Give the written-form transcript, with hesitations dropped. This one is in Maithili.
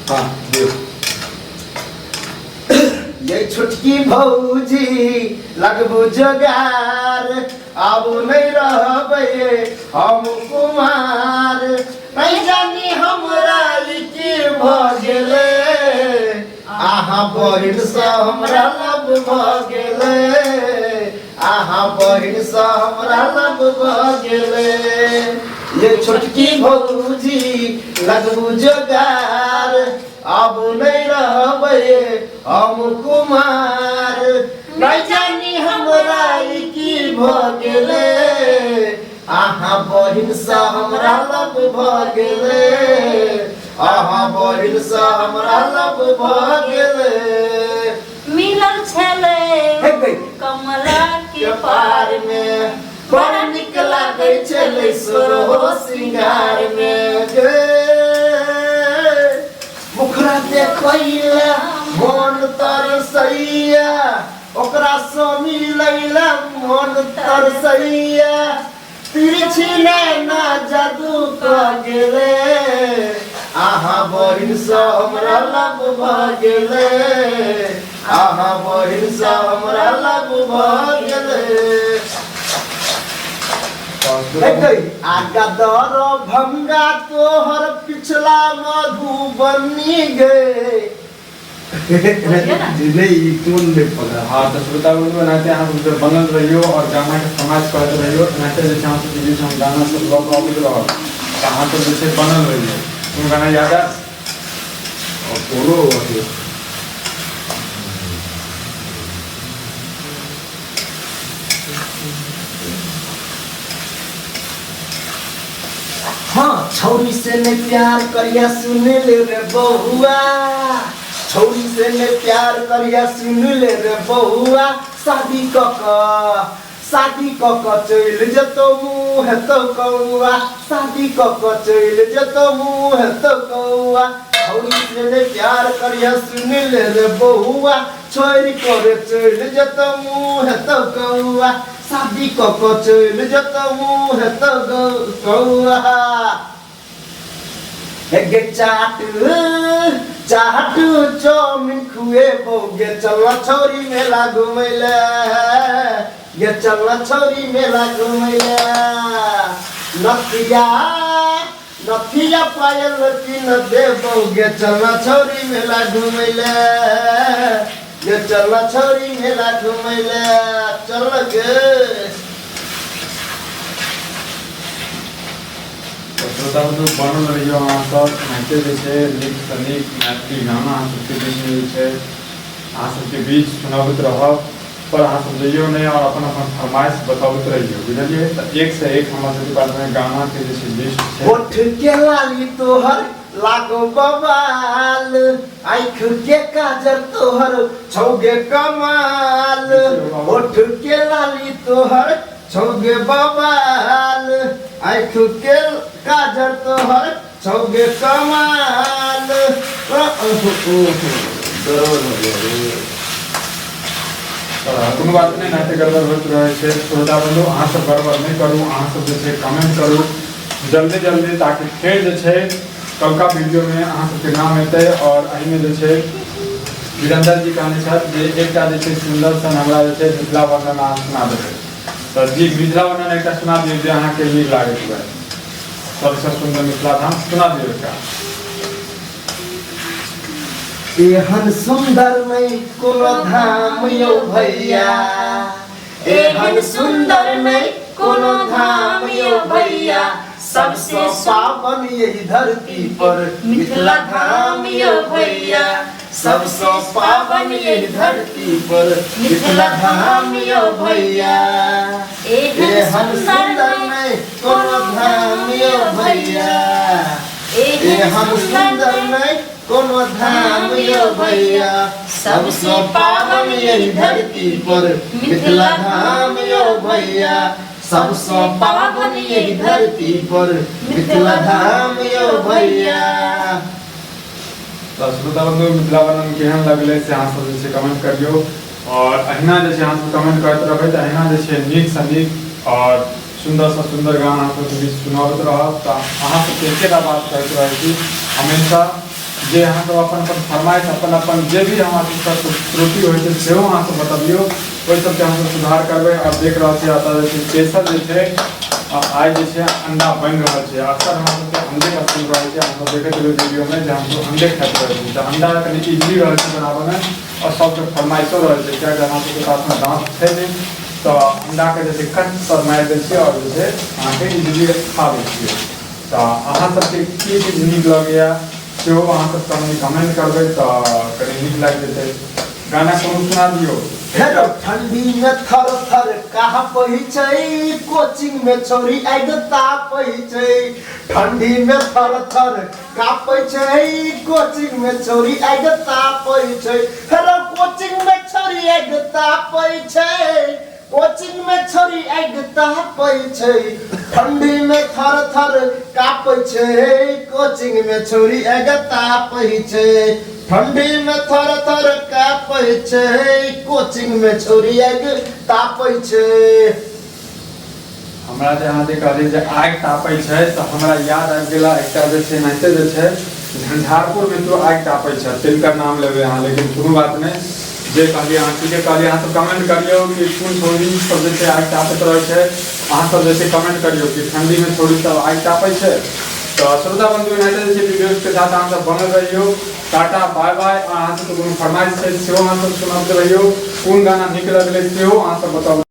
हाँ दियौ। ये छोटकी भौजी लगबू जोगार, आब नहीं रहबै हम कुमार। नहीं जानी हमरा ई की भऽ गेलै, अहाँ बहिनसँ हमरा लव भऽ गेलै, अहाँ बहिनसँ हमरा लव भऽ गेलै। ये छोटकी भौजी लगबू जोगार, आब नहीं रहबै हम कुमार। नहीं जानी हमरा ई की भऽ गेलै, अहाँ बहिनसँ हमरा लव भऽ गेलै, अहाँ बहिनसँ हमरा लव भऽ गेलै। मिलल छलै हे गई। कमला के के पार पार में बड़ा नीक लागै छलै सोरहो सिंगार में गे। मुखरा देखैला मन तरसैया, ओकरा सँ मिलैला मन तरसैया। तिरछी नैना जादू कऽ गेलै, अहाँ बहिनसँ हमरा लव भऽ गेलै, अहाँ बहिनसँ हमरा लव भऽ गेलै। आगा दर भंगा तोहर पिछला मधुबनी गे। नहीं, ई कोन नहीं पता। हाँ, तऽ श्रोता बंधु, एनाहिते अहाँ सब जे बनल रहियौ आओर गानाके फरमाइश करैत रहियौ। एनाहिते जे छै अहाँ सबके बीच हम गाना सब लऽ कऽ अबैत रहब, तऽ अहाँ सब जे छै बनल रहियौ। कोनो गाना याद आयल? और कोनो अथी हाँ, छौरी से ने प्यार करिया सुन ले रे बहुआ, छौरी से ने प्यार करिया सुन ले रे बहुआ। शादी क क, शादी क क चलि जेतौ मुँह हेतौ कौआ, शादी क क चलि जेतौ मुँह हेतौ कौआ। छौरी से ने प्यार करिया सुन ले रे बहुआ, छोड़ि करे चलि जेतौ मुँह हेतौ कौआ, शादी कऽ कऽ चलि जेतौ मुँह हेतौ कौआ। हे गे चाट चाट चाउमिन खुएबौ गे, चल छौरी मेला घुमै ले गे, चल छौरी मेला घुमै ले। नथिया नथिया पायल किन देबौ गे, चल छौरी मेला घुमै ले गे, चल छौरी मेला घुमै ले, चल गे। तऽ श्रोता बंधु, बनल रहियौ अहाँ सब। एनाहिते जे छै नीकसँ नीक मैथिली गाना अहाँ सबके बीचमे जे छै अहाँ सबके बीच सुनबैत रहब। पर अहाँ सब जइयौ नहि आओर अपन अपन फरमाइश बतबैत रहियौ, बुझलियै? तऽ एक से एक हमरा सबके पासमे गानाके जे छै लिस्ट छै। होठ के लाली तोहर लागो बवाल, आँख के काजर तोहर छौगे कमाल। होठ के लाली तोहर छौगे बवाल, आँख के काजर तोहर छौगे कमाल। तऽ कोनो बात नहि, एनाहिते गड़बड़ होइत रहै छै। श्रोता बंधु, अहाँ सब गड़बड़ नहि करू, अहाँ सब जे छै कमेंट करू जल्दी जल्दी, ताकि फेर जे छै कलका वीडियोमे अहाँ सबके नाम एतै। आओर एहिमे जे छै वीरेंद्र जी कहने छथि जे एकटा जे छै सुन्दर सन हमरा जे छै मिथिला वर्णन अहाँ सुना देबै। तऽ जी, मिथिला वर्णन एकटा सुना दियौ जे अहाँके नीक लागैत हुए। सबसँ सुन्दर मिथिला धाम सुना दियौ एकटा। एहन सुन्दर नहि कोनो धाम यौ भैया, एहन सुन्दर नहि कोनो धाम यौ भैया, सबसे पावन यही धरती पर मिथिला धाम यौ भैया, सबसे पावन यही धरती पर मिथिला धाम यौ भैया। एहन सुन्दर नहि कोनो धाम यौ भैया, एहन सुन्दर नहि कोनो धाम यौ भैया, सबसे पावन यही धरती पर मिथिला धाम यौ भैया, सबसे पावन यही धरती पर मिथिला धाम यौ भैया। तऽ श्रोता बंधु, मिथिला वर्णन केहन लगलै से अहाँ सब जे छै कमेंट करियौ। आओर अहिना जे छै अहाँ सब कमेंट करैत रहबै तऽ अहिना जे छै नीकसँ नीक आओर सुन्दरसँ सुन्दर गाना अहाँ सबके बीच सुनाबैत रहब। तऽ अहाँ सबके एकेटा बात कहैत रहै छी, हमेशा जे अहाँ सब अपन अपन फरमाइश, अपन अपन जे भी हमरा सबके त्रुटि होइ छै सेहो अहाँ सब बतबियौ, ओहि सबके हमसब सुधार करबै। आओर देख रहल छियै एतऽ जे छै स्पेशल जे छै आइ जे छै अंडा बनि रहल छै। अक्सर हमरा सबके अंडे पसन्द रहै छै, हमसब देखैत रहबै वीडियोमे जे हमसब अंडे खाइत रहै छी। तऽ अंडा कनि इजली रहै छै बनाबऽमे आओर सबके फरमाइशो रहै छै, किएकि हमरा सबके पासमे दाँत छै नहि, तऽ अंडाके जे छै कट पर मारि दै छियै आओर जे छै अहाँके इजली खा लै छियै। तऽ अहाँ सबके की चीज नीक लगैए सेहो अहाँ सब कनि कमेंट करबै तऽ कनि नीक लागि जेतै। गाना कोनो सुना दियौ। हेलो ठंडी में थर थर काँपै छै, कोचिंग में छौरी आगि तापै छै। ठंडी में थर थर काँपै छै, कोचिंग में छौरी आगि तापै छै। हेलो कोचिंग में छौरी आगि तापै छै, कोचिंग में छौरी आगि तापै छै। ठंडी में थर थर काँपै छै, कोचिंग में छौरी आगि तापै छै। ठंडी में थर थर काँपै छै, कोचिंग में छौरी आगि तापै छै। हमरा जे अहाँ जे कहलियै जे आगि तापै छै तऽ हमरा याद आबि गेला एकटा जे छै एनाहिते जे छै झंझारपुर में तो आगि तापै छै, तिनकर नाम लेबै अहाँ, लेकिन कोनो बात नहि, जे कहलियै अहाँ ठीके कहलियै। अहाँ सब कमेंट करियौ कि कोन छौरी सब जे छै आगि तापैत रहै छै। अहाँ सब जे छै कमेंट करियौ कि ठंडी में छौरी सब आगि तापै छै। तऽ श्रोता बंधु एनाहिते जे छै वीडियो के साथ अहाँ सब बनल रहियौ। टाटा बाय बाय। अहाँ सबके कोनो फरमाइश छै सेहो अहाँ सब सुनाबैत रहियौ, कोन गाना नीक लगलै सेहो अहाँ सब बताउ।